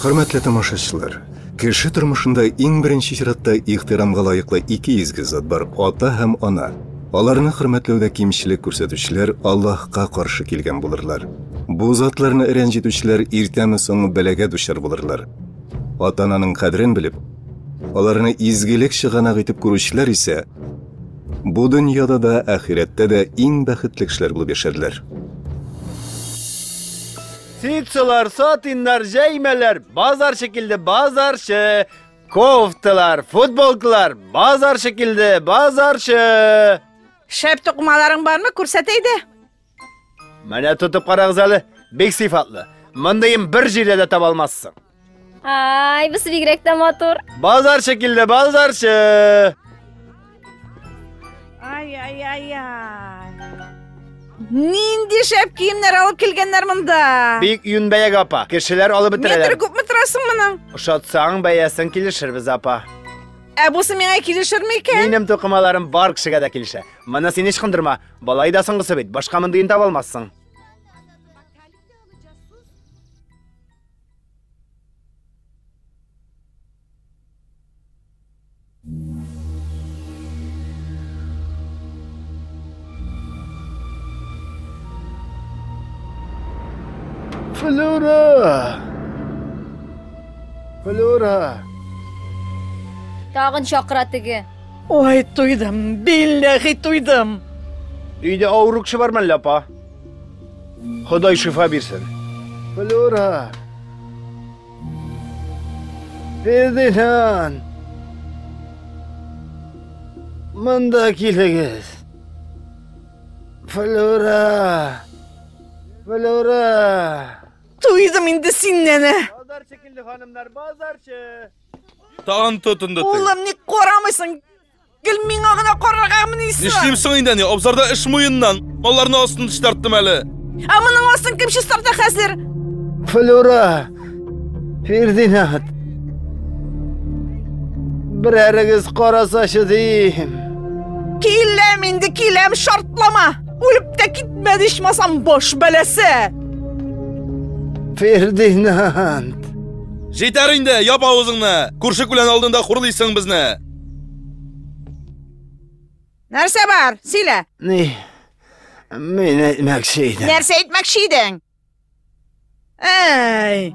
Хөрмәтле тамашачылар, кеше тормышында иң беренче чиратта ихтирамга лаеклы ике изге зат бар – ата һәм ана. Аларны хөрмәтләүдә кимчелек күрсәтүчеләр Аллаһка каршы килгән булырлар. Бу затларны рәнҗетүчеләр иртәме-соңмы бәлагә дучар булырлар. Ата-ананың кадерен белеп, аларны изгелек чыганагы итеп күрүчеләр исә бу дөньяда да, ахирәттә дә иң бәхетле кешеләр булып яшәрләр. Ситсылар, сатиннар, җәймәләр, базарчы килде, базарчы. Кофталар, футболкалар, базарчы килде, базарчы. Шәп тукымаларың бармы? Күрсәт әйдә. Менә тотып карагыз әле, бик сыйфатлы. Мондыен бер җирдә дә таба алмассың. Ай, бусы бигрәк тә матур. Базарчы килде, базарчы. Ай, ай, ай, ай. Нинди шәп киемнәр алып килгәннәр монда? Бик юнь бәягә, апа. Кешеләр алып бетерәләр. Метр күпме торасың моның? Ошатсаң, бәясен килешербез, апа. Ә бусы миңа килешерме икән? Минем тукымаларым бар кешегә дә килешә. Моны син ычкындырма. Болай да соңгысы бит. Башка мондыен таба алмассың. Флюра! Флюра! Тагын чакыра теге. Ой, туйдым, билләхи туйдым. Өйдә авыру кеше бармы әллә, апа? Ходай шифа бирсен. Флюра! Фердинанд! Монда килегез. Флюра! Флюра! Туйдым инде синнән. Ә. Базарчы килде, ханымнар, базарчы! Тагын тотынды. Улым, ник карамыйсың? Гел миңа гына карарга мынисың. Нишлим соң инде, әни? Абзарда эш муеннан. Малларны астын чистарттым әле. Ә моның астын кем чистарта хәзер? Флюра! Фердинанд! Берәрегез карасачы дим. Киләм инде, киләм, шартлама. Үлеп тә китмәде ичмасам баш бәласе. Фердинанд! Җитәр инде, яп авызыңны. Күрше күлән алдында хурлыйсың безне. Нәрсә бар? Сөйлә. Ни? Мин әйтмәкче идем. Нәрсә әйтмәкче идең? Әй!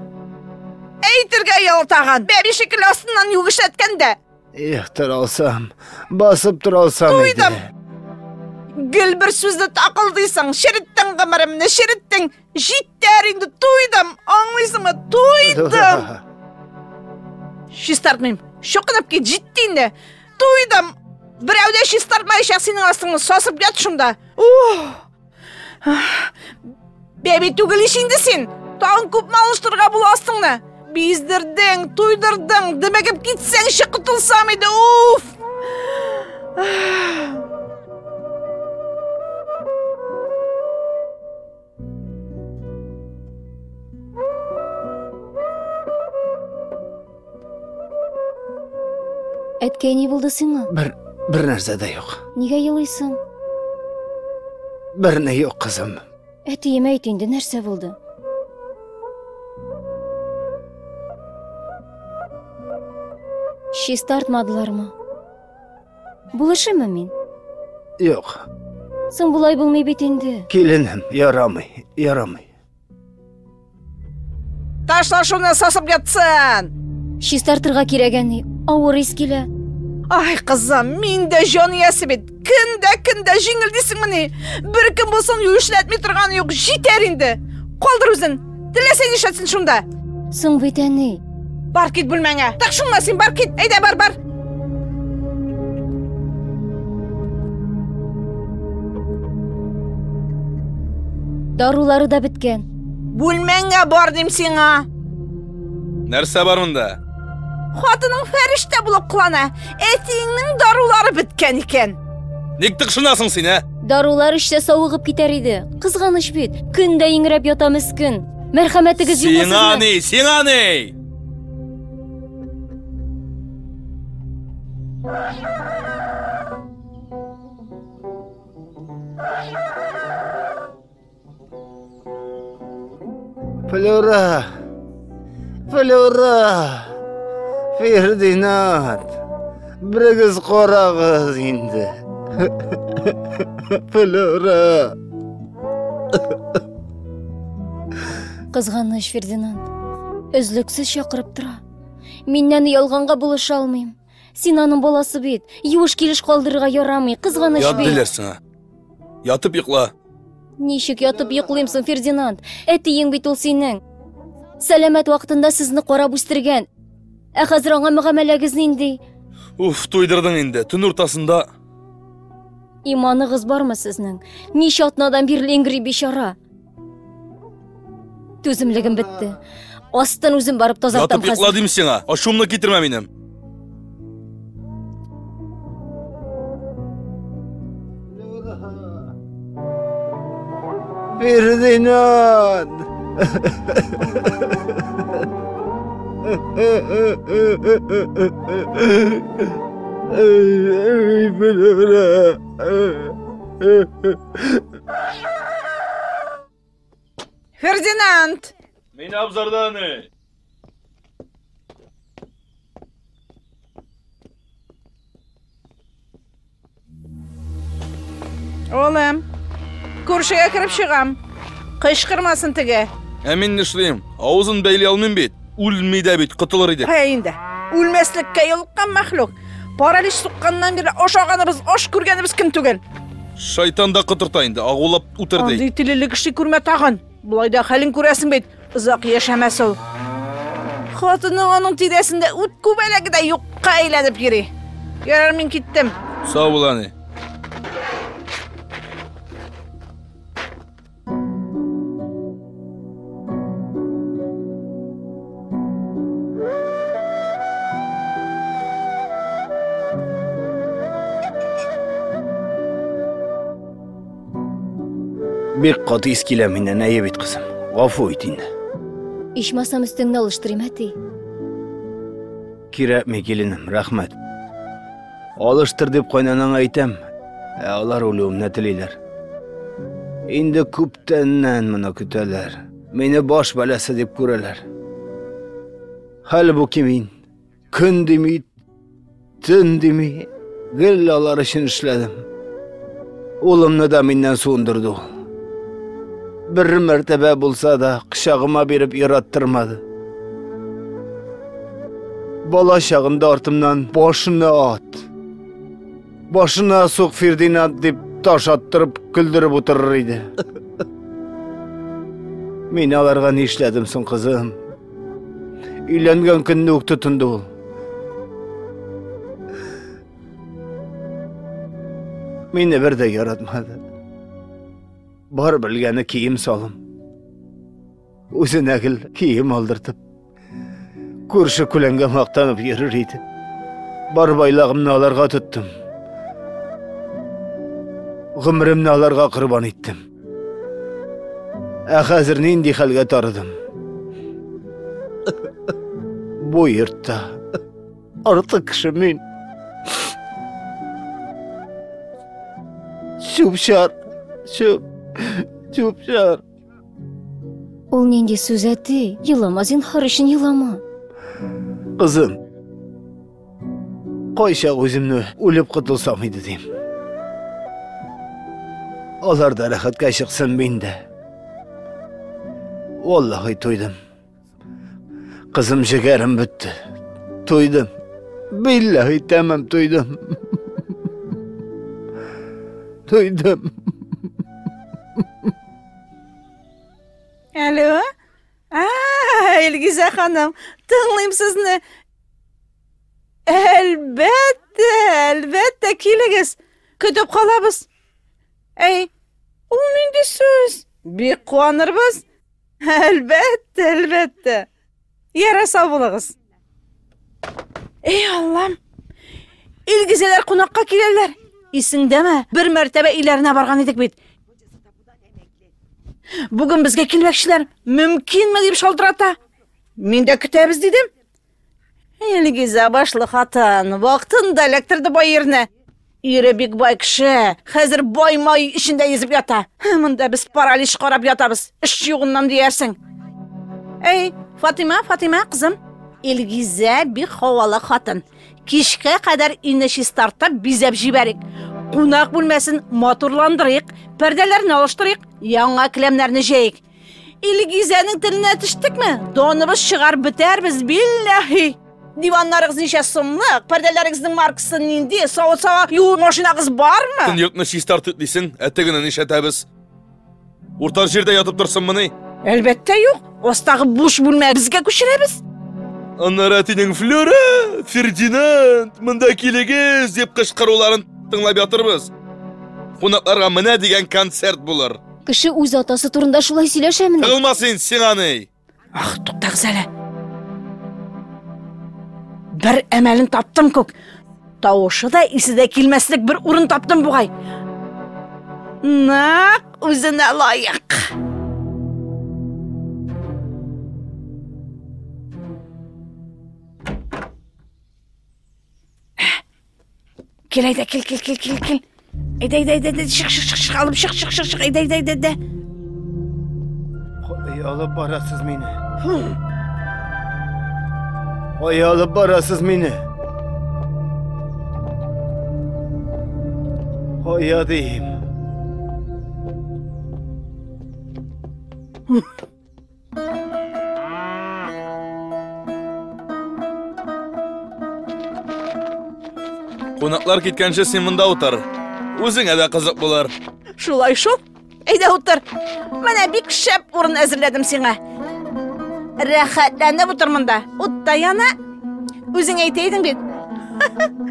Әйтергә ялтаган, бәби шикелле астыннан югешләткән дә. Эх, тора алсам, басып тора алсам иде. Туйдым. Гел бер сүзне такылдыйсың, череттең гомеремне, череттең. Җитәр инде, туйдым, аңлыйсыңмы? Туйдым. Чистартмыйм. Чукынып кит, җитте инде. Туйдым. Берәү дә чистартмаячак синең астыңны, сасып ят шунда. Ух! Бәби түгел ич инде син. Тагын күпме алыштырырга була астыңны? Биздердең, туйдырдың, дөмегеп китсәңче котылсам иде. Уф! Әткәй, ни булды сиңа? Бер бер нәрсә дә юк. Нигә елыйсың? Бер ни юк, кызым. Әтием, әйт инде, нәрсә булды? Чистартмадылармы? Булышымы мин? Юк. Соң болай булмый бит инде. Киленем, ярамый, ярамый. Ташла шуны, сасып ятсын! Чистартырга кирәк, әни. Авыр ис килә. Ай, кызым, мин дә җан иясе бит. Көн дә, көн дә җиңел дисеңмени? Бер көн булсын юешләтми торганы юк, җитәр инде. Калдыр үзен. Теләсә нишләтсен шунда. Соң бит, әни. Бар кит бүлмәңә. Так шунда син бар кит. Әйдә бар, бар. Дарулары да беткән. Бүлмәңә бар дим сиңа. Нәрсә бар монда? Хатының фәрештә булып кылана. Әтиеңнең дарулары беткән икән. Ник тыкшынасың син, ә? Дарулар эчсә савыгып китәр иде. Кызганыч бит. Көн дә иңрәп ята мескен. Мәрхәмәтегез юкмы Сиңа сезнең? ни, сиңа ни? Флюра! Флюра! Фердинанд! Берегез карагыз инде. Флюра! Кызганыч, Фердинанд. Өзлексез чакырып тора. Миннән оялганга булыша алмыйм. Син аның баласы бит. Юеш килеш калдырырга ярамый. Кызганыч Ят бит. диләр сиңа. Ятып йокла. Ничек ятып йоклыйм соң, Фердинанд? Әтиең бит ул синең. Сәламәт вакытында сезне карап үстергән. Ә хәзер аңа мөгамәләгез нинди? Уф, туйдырдың инде. Төн уртасында Иманыгыз бармы сезнең? Ничә атнадан бирле иңри бичара. Түземлегем бетте. Астын үзем барып тазартам ятып йокла хәзер. дим сиңа. Ачуымны китермә минем. Фердинанд! Флюра! Фердинанд! Мин абзарда әни. Улым, күршегә кереп чыгам. Кычкырмасын теге. Ә мин нишлим? Авызын бәйли алмыйм бит. Үлми дә бит, котылыр идек. Кая инде? Үлмәслеккә йолыккан мәхлук. Паралич сукканнан бирле ашаганыбыз, аш күргәнебез кем түгел. Шайтан да котырта инде, агулап утыр ди. Андый тилелек эшли күрмә тагын. Болай да хәлен күрәсең бит. Озак яшәмәс ул. Хатының аның тирәсендә ут күбәләге дә юкка әйләнеп йөри. Ярар, мин киттем. Сау бул, әни. Бик каты ис килә миннән, әйе бит, кызым. Гафу ит инде. Ичмасам өстеңне алыштырыйм, әти. Кирәкми, киленем, рәхмәт. Алыштыр дип кайнанаңа әйтәм, ә алар үлүемне телиләр. Инде күптәннән моны көтәләр. Мине баш бәласе дип күрәләр. Хәлбуки мин көн дими, төн дими, гел алар өчен эшләдем. Улымны да миннән суындырды ул. Бер мәртәбә булса да кочагыма биреп яраттырмады. Бала чагында артымнан башына ат. Башына сук Фердинанд дип таш аттырып көлдереп утырыр иде. Мин аларга ни эшләдем соң, кызым? Өйләнгән көнне үк тотынды ул. Мине бер дә яратмады. Бар белгәне кием салым. Үзенә гел кием алдыртып, күрше күләнгә мактанып йөрер иде. Бар байлыгымны аларга тоттым. Гомеремне аларга корбан иттем. Ә хәзер нинди хәлгә тарыдым? Бу йортта артык кеше мин. Чүп-чар, чүп, чүп-чар. Ул нинди сүз, әти? Елама, зинһар өчен елама. Кызым, кайчак үземне үлеп котылсам иде дим. Алар да рәхәткә чыксын, мин дә. Валлаһи туйдым. Кызым, җегәрем бетте. Туйдым. Билләһи тәмам туйдым. Туйдым. Алло? А, Илгизә ханым, тыңлыйм сезне. Әлбәттә, әлбәттә, килегез. Көтеп калабыз. Әй, ул нинди сүз? Бик куанырбыз. Әлбәттә, әлбәттә. Яра, сау булыгыз. Эй, Аллам. Илгизәләр кунакка киләләр. Исеңдәме? Бер мәртәбә өйләренә барган идек бит. Бүген безгә килмәкчеләр. Мөмкинме дип шалтырата. Мин дә көтәбез дидем. Илгизә башлы хатын, вакытында эләктерде бай ирне. Ире бик бай кеше, хәзер бай май эчендә йөзеп ята. Монда без паралич карап ятабыз, эш югыннан диярсең. Әй, Фатыйма, Фатыйма, кызым. Илгизә бик һавалы хатын. Кичкә кадәр өйне чистартып, бизәп җибәрик. Кунак бүлмәсен матурландырыйк, пәрдәләрне алыштырыйк, яңа келәмнәрне җәйик. Илгизәнең теленә төштекме? Доныбыз чыгар бетәрбез, билләһи. Диваннарыгыз ничә сумлык, пәрдәләрегезнең маркасы нинди, савыт-саба юу машинагыз бармы? Төн йортны чистартыйк дисең, ә тегене нишләтәбез? Уртак җирдә ятып торсынмыни? Әлбәттә юк. Астагы буш бүлмәбезгә күчерәбез. Аннары әтинең Флюра, Фердинанд, монда килегез дип кычкыруларын тыңлап ятырбыз. Кунакларга менә дигән концерт булыр. Кеше үз атасы турында шулай сөйләшәмени? Тыгылма син, сиңа ни? Ах, туктагыз әле. Бер әмәлен таптым күк. Тавышы да исе дә килмәслек бер урын таптым бугай. Нәкъ үзенә лаек. Кил әйдә, кил, кил, кил, кил, кил. Әйдә, әйдә, әйдә, әйдә, чык, чык, чык, чык, алып чык, чык, чык, чык, әйдә, әйдә, әйдә, әйдә. Кая алып барасыз мине? Кая алып барасыз мине? Кая дим? Кунаклар киткәнче син монда утыр. Үзеңә дә кызык булыр. Шулай шул. Әйдә утыр. Менә бик шәп урын әзерләдем сиңа. Рәхәтләнеп утыр монда. Ут та яна. Үзең әйтә идең бит.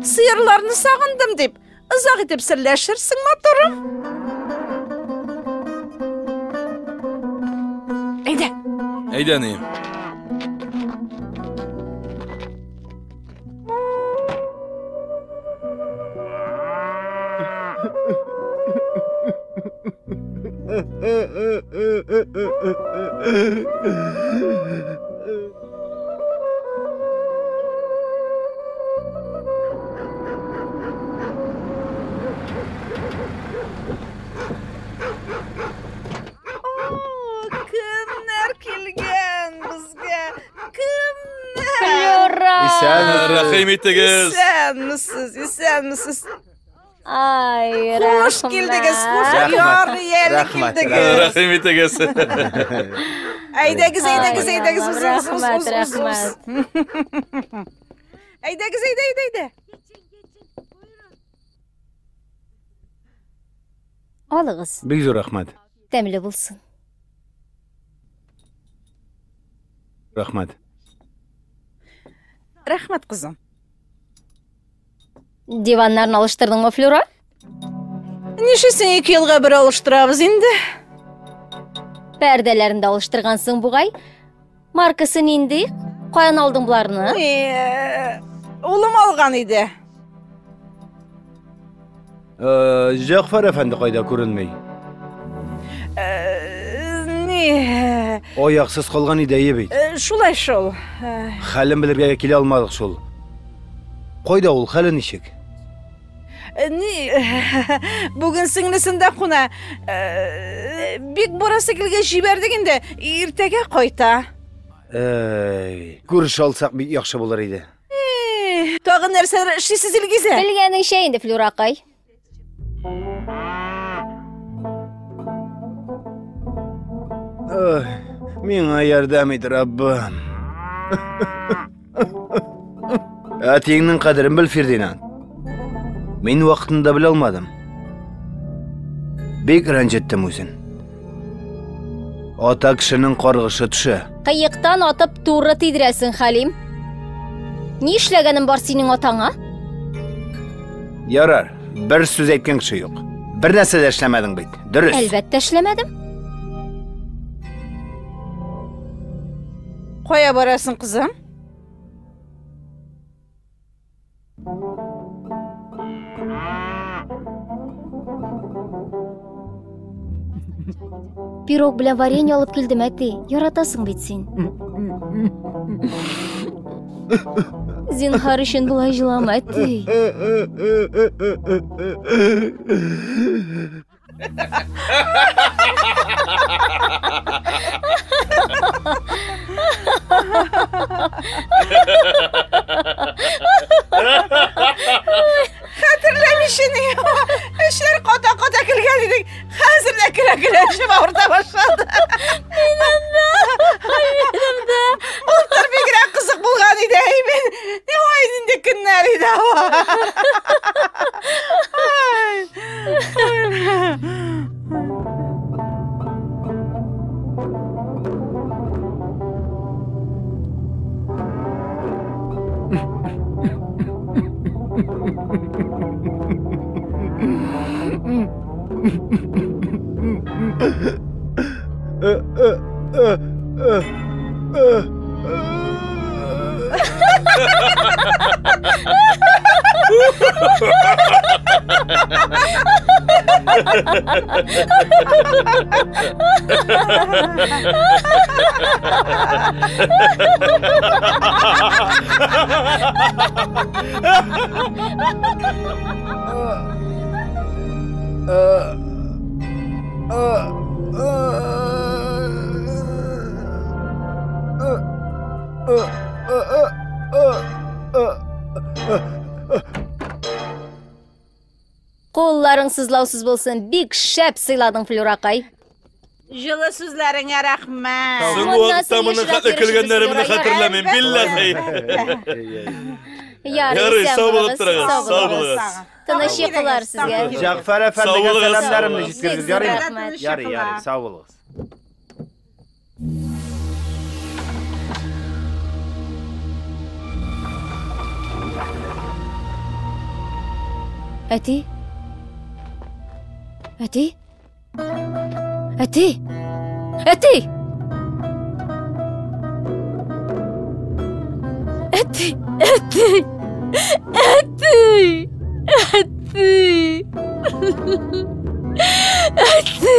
Сыерларны сагындым дип. Озак итеп серләшерсең, матурым. Әйдә. Әйдә, ни. Кемнәр килгән безгә? Кемнәр? Флюра! Исәнмесез. Рәхим итегез. Исәнмесез, исәнмесез. Ай, Хуш килдегез, хуш Рәхмәт, ярый әле рәхмәт, килдегез. Рәхим итегез. Әйдәгез, әйдәгез, Ай, әйдәгез, уз, уз, уз, рәхмәт, уз, уз, уз. рәхмәт. Әйдәгез, әйдә, әйдә, әйдә. Алыгыз, Бик зур рәхмәт. тәмле булсын. Рәхмәт. Рәхмәт, кызым. Диваннарны алыштырдыңмы, Флюра? Нишлисең, ике елга бер алыштырабыз инде. Пәрдәләрен дә алыштыргансың бугай. Маркасы нинди? Каян алдың боларны? Э, Улым алган иде. Э, Җәгъфәр әфәнде кайда күренми? Э, Ни, Аяксыз калган иде әйе бит. э, шулай шул. Э, Хәлен белергә килә алмадык шул. Кайда ул, хәле ничек? Ни, бүген сеңлесендә куна. Э, Бик барасы килгәч җибәрдек инде. Иртәгә кайта. Әй, күрешә алсак бик яхшы булыр иде. Э, Тагын нәрсәләр эшлисез, Илгизә? Белгәнеңчә инде, Флюракай. Ой, миңа ярдәм ит, Раббым. Әтиеңнең кадерен бел, Фердинанд. Мин вакытында белә алмадым. Бик рәнҗеттем үзен. Ата кешенең каргышы төшә. Кыектан атып туры тидерәсең, Хәлим. Ни эшләгәнең бар синең атаңа? Ярар, бер сүз әйткән кеше юк. Бер нәрсә дә эшләмәдең бит. Дөрес. Әлбәттә эшләмәдем. Кая барасың, кызым? Пирог белән варенье алып килдем, әти. Яратасың бит син. Зинһар өчен болай җылама, әти. Хәтерләмичә ни? Эшләр ката-ката килгән идек. Хәзер дә көлә-көлә эчем авырта башлады. Минем дә, минем дә. Былтыр бигрәк кызык булган иде, әй мин. Ой, нинди көннәр иде алар. Ай. Кулларың сызлаусыз булсын, бик шәп сыйладың, Флюракай. Җылы сүзләреңә рәхмәт. Соңгы Моннан вакытта соң моның ешрак хәтле йөришебез, көлгәннәремне Флюра, хәтерләмим. Билләһи. Ярый, Ярый, исән сау булып булыгыз, торыгыз, сау сау булыгыз. булыгыз. Тыныч йокылар сезгә. Җәгъфәр әфәндегә Сау булыгыз. сәламнәремне Сау җиткерегез, булыгыз. ярыймы? Рәхмәт. Ярый, ярый, сау булыгыз. Әти? Әти? Әти? Әти! Әти! Әти! Әти! Әти! Әти! Әти!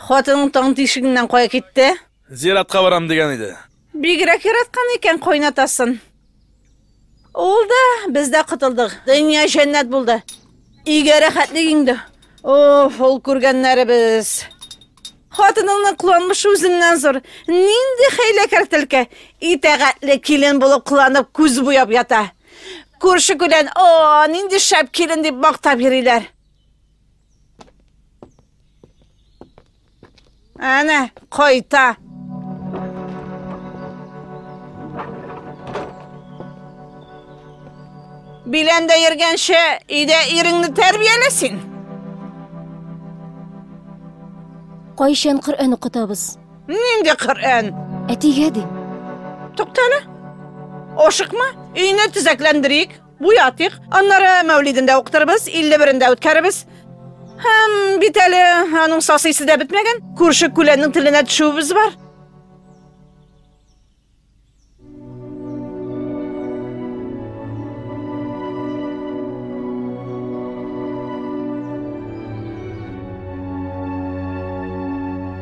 Хатының таң тишегеннән кая китте? Зиратка барам дигән иде. Бигрәк яраткан икән кайнатасын. Ул да, без дә котылдык. Дөнья җәннәт булды. Өйгә рәхәтлек инде. Оф, ул күргәннәребез. Хатыныңның кыланмышы үзеннән зур. Нинди хәйләкәр төлке. Итагатьле килен булып кыланып күз буяп ята. Күрше күлән, о, нинди шәп килен дип мактап йөриләр. Әнә, кайта. Биләндә йөргәнче, өйдә иреңне тәрбиялә син. Кайчан Коръән укытабыз? Нинди Коръән? Әтигә дим. Туктале. Ашыкма, өйне төзекләндерик, буятыйк. Аннары Мәүлиден дә укытырбыз, 51-ен дә үткәрербез. Һәм бит әле аның сасыйсы да бетмәгән. Күрше күләннең теленә төшүебез бар.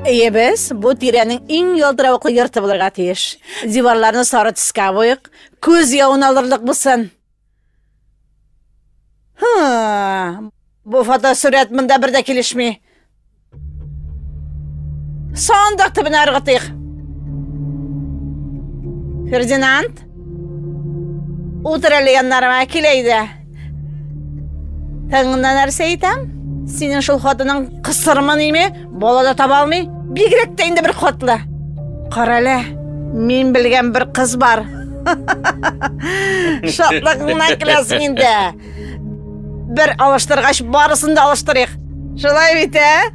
Өебез бу тирәнең иң ялтыравыклы йорты булырга тиеш. Диварларны сары төскә буйык, күз явын алырлык булсын. Һы, бу фотосурәт монда бер дә килешми. Сандык төбенә ыргытыйк. Фердинанд, утыр әле яннарыма, кил әйдә. Тыңла нәрсә әйтәм? Синең шул хатының кысырмы ниме? Бала да таба алмый. Бигрәк тә инде бер хатлы. Карале, мин белгән бер кыз бар. Шатлыгыңнан көләсең инде. Бер алыштыргач, барысын да алыштырыйк. Шулай бит, ә?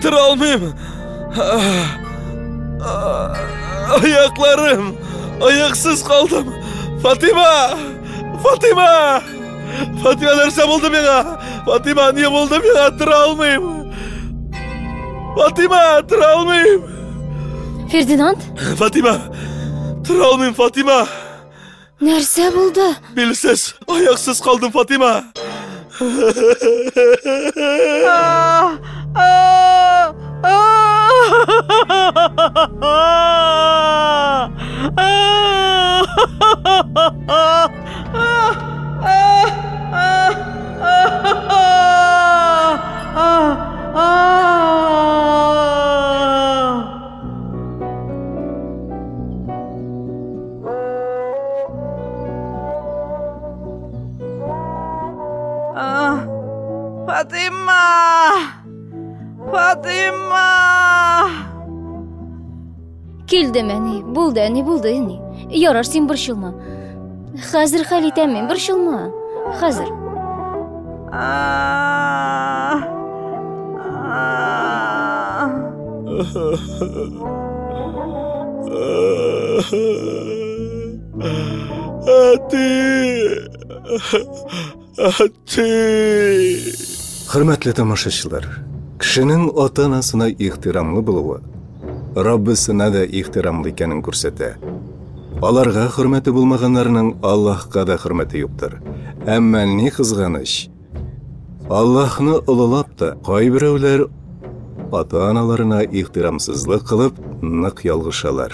Тора алмыйм. Аякларым, аяксыз калдым. Фатима! Фатима! Фатима, нәрсә булды миңа? Фатима, ни булды миңа? Тора алмыйм. Фатима, тора алмыйм. Фердинанд? Фатима, тора алмыйм, Фатима. Нәрсә булды? Билсез, аяксыз калдым, Фатима. Фатыйма! Фатыйма! Килдем, әни. Булды, әни, булды, әни. Ярар, син борчылма. Хәзер хәл итәм мин, борчылма. Хәзер. Әти! Әти! Хөрмәтле тамашачылар, кешенең ата-анасына ихтирамлы булуы Раббысына да ихтирамлы икәнен күрсәтә. Аларга хөрмәте булмаганнарның Аллаһка да хөрмәте юктыр. Әмма ни кызганыч, Аллаһны олылап та кайберәүләр ата-аналарына ихтирамсызлык кылып нык ялгышалар.